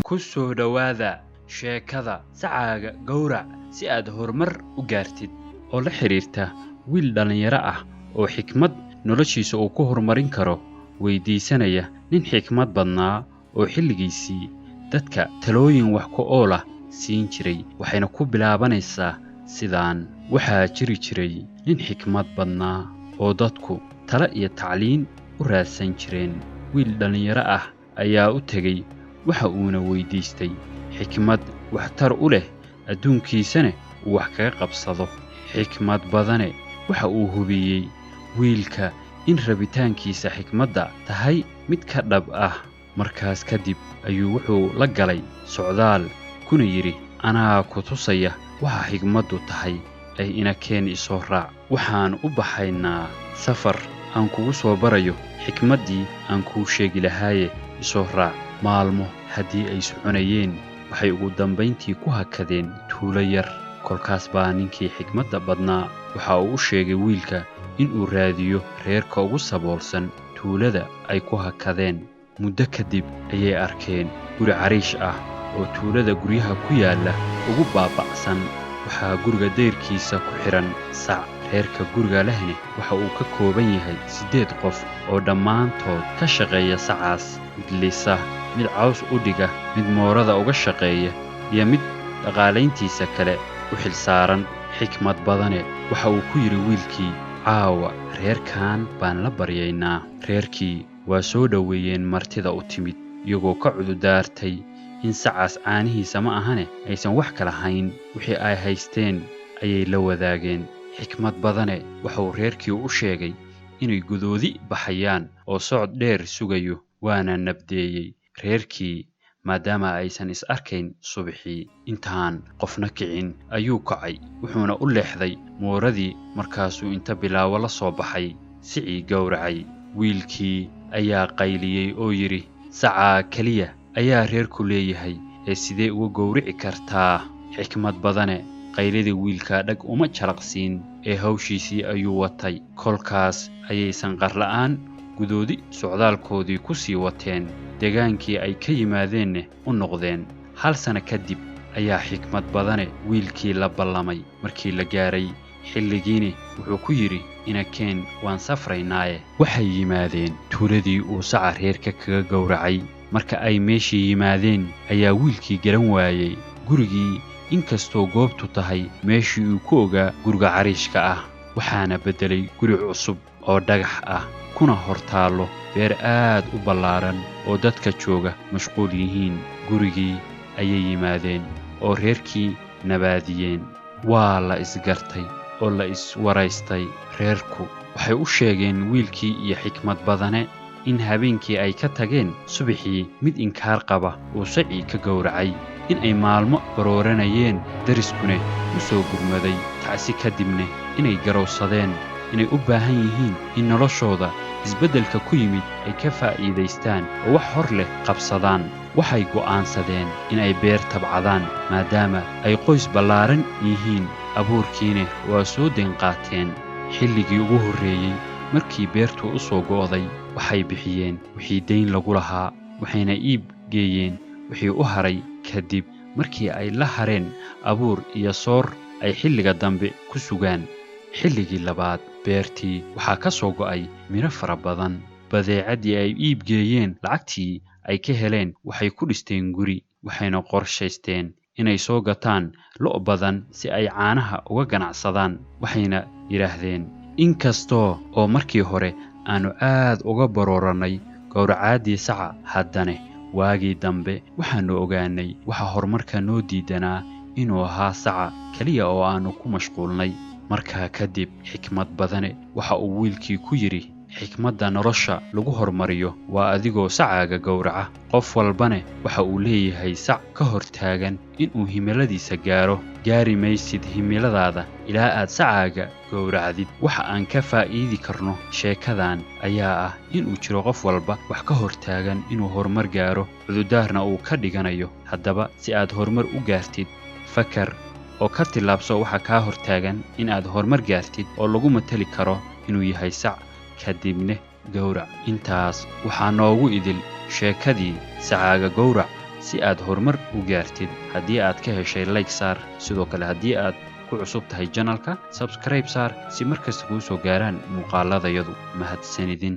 Ku soo dhowaada sheekada Sacaaga Gowrac si aad horumar u gaartid, oo la xiriirta wiil dhallinyaro ah oo xikmad noloshiisa uu ku horumarin karo weydiisanaya nin xikmad badnaa oo xilligiisii dadka talooyin wax ku ool ah siin jiray. Waxayna ku bilaabanaysaa sidaan: Waxaa jiri jiray nin xikmad badnaa oo dadku talo iyo tacliin u raadsan jireen. Wiil dhallinyaro ah ayaa u tegey, waxa uuna weydiistay xikmad waxtar u leh, adduunkiisana uu wax kaga qabsado. Xikmad badane waxa uu hubiyey wiilka in rabitaankiisa xikmadda tahay mid ka dhab ah. Markaas kadib ayuu wuxuu la galay socdaal, kuna yidhi: "Anaa ku tusaya waxa xikmaddu tahay ee ina keen, isoo raac. Waxaan u baxaynaa safar aan kugu soo barayo xikmaddii aan kuu sheegi lahaaye, isoo raac." Maalmo haddii ay soconayeen, waxay ugu dambayntii ku hakadeen tuulo yar. Kolkaas baa ninkii xikmadda badnaa waxa uu u sheegay wiilka inuu raadiyo reerka ugu saboolsan tuulada ay ku hakadeen. Muddo kadib ayay arkeen guri cariish ah oo tuulada guryaha ku yaalla ugu baaba'san. Waxaa guriga dayrkiisa ku xidhan sac. Reerka guriga lehna waxa uu ka kooban yahay 8 qof oo dhammaantood ka shaqeeya sacaas: mid lisa, mid caws u dhiga, mid moorada uga shaqeeya, iyo mid dhaqaalayntiisa kale u xilsaaran. Xikmad badane waxa uu ku yidhi wiilkii: "Caawa reerkan baan la baryaynaa." Reerkii waa soo dhoweeyeen martida u timid, iyagoo ka cududaartay in sacaas caanihiisa ma ahane aysan wax kala hayn. Wixii ay haysteen ayay la wadaageen. Xikmad badane waxauu reerkii u sheegay inay godoodi baxayaan oo socod dheer sugayo, waana nabdeeyey reerkii maadaama aysan is arkayn. Subaxii intaan qofna kicin ayuu kacay, wuxuuna u leexday mooradii. Markaasuu inta bilaawo la soo baxay sicii gowracay. Wiilkii ayaa qayliyey oo yidhi: "Sacaa keliya ayaa reerku leeyahay ee sidee uga gowrici kartaa?" Xikmad badane qayladii wiilkaa dhag uma jalaqsiin ee hawshiisii ayuu watay. Kolkaas ayay sanqarla'aan gudoodi socdaalkoodii ku sii wateen, degaankii ay ka yimaadeenna u noqdeen. Hal sano kadib ayaa xikmad badane wiilkii la ballamay. Markii la gaaray xilligiina wuxuu ku yidhi: "Inakeen, waan safraynaaye." Waxay yimaadeen tuuladii uu saca reerka kaga gowracay. Marka ay meeshii yimaadeen ayaa wiilkii garan waayey gurigii, inkastoo goobtu tahay meeshii uu ku ogaa guriga cariishka ah. Waxaana beddelay guri cusub oo dhagax ah, kuna hor taallo beer aad u ballaaran oo dadka jooga mashquul yihiin. Gurigii ayay yimaadeen oo reerkii nabaadiyeen. Waa la isgartay oo la iswaraystay. Reerku waxay u sheegeen wiilkii iyo xikmad badane in habeenkii ay ka tageen subaxii mid inkaar qaba uu sacii ka gowracay, in ay maalmo barooranayeen, dariskuna u soo gurmaday tacsi, kadibna inay garowsadeen inay u baahan yihiin in noloshooda isbeddelka ku yimid ay ka faa'iidaystaan oo wax hor leh qabsadaan. Waxay go'aansadeen in ay beer tabcadaan maadaama ay qoys ballaaran yihiin, abuurkiina waa soo dayn qaateen. Xilligii ugu horreeyey markii beertu u soo go'day, waxay bixiyeen wixii dayn lagu lahaa, waxayna iib geeyeen wixii u haray. Kadib markii ay la hareen abuur iyo soor ay xilliga dambe ku sugaan. Xilligii labaad beertii waxaa ka soo go'ay midho fara badan. Badeecaddii ay iib geeyeen, lacagtii ay ka heleen waxay ku dhisteen guri, waxayna qorshaysteen inay soo gataan lo' badan si ay caanaha uga ganacsadaan. Waxayna yidhaahdeen: "Inkastoo oo markii hore aannu aad uga baroorannay gowracaaddii saca, haddana waagii dambe waxaannu ogaanay waxa horumarka noo diidanaa inuu ahaa saca keliya oo aannu ku mashquulnay." Markaa kadib xikmad badane waxa uu wiilkii ku yidhi: "Xikmadda nolosha lagu horumariyo waa adigoo sacaaga gowraca. Qof walbane waxa uu leeyahay sac ka hor taagan inuu himiladiisa gaaro. Gaari maysid himiladaada ilaa aad sacaaga gowracdid." Waxa aan ka faa'iidi karno sheekadan ayaa ah inuu jiro qof walba wax ka hor taagan inuu horumar gaaro, cududaarna uu ka dhiganayo. Haddaba si aad horumar u gaartid, fakar oo ka tillaabso waxa kaa hortaagan in aad horumar gaartid oo lagu matali karo inuu yahay sac, kadibna gowrac. Intaas waxaa noogu idil sheekadii Sacaaga Gowrac. si aad horumar u gaartid. Haddii aad ka heshay, like saar. Sidoo kale, haddii aad ku cusub tahay channelka, subscribe saar si markasta kuu soo gaaraan muuqaaladayadu. Mahadsanidin.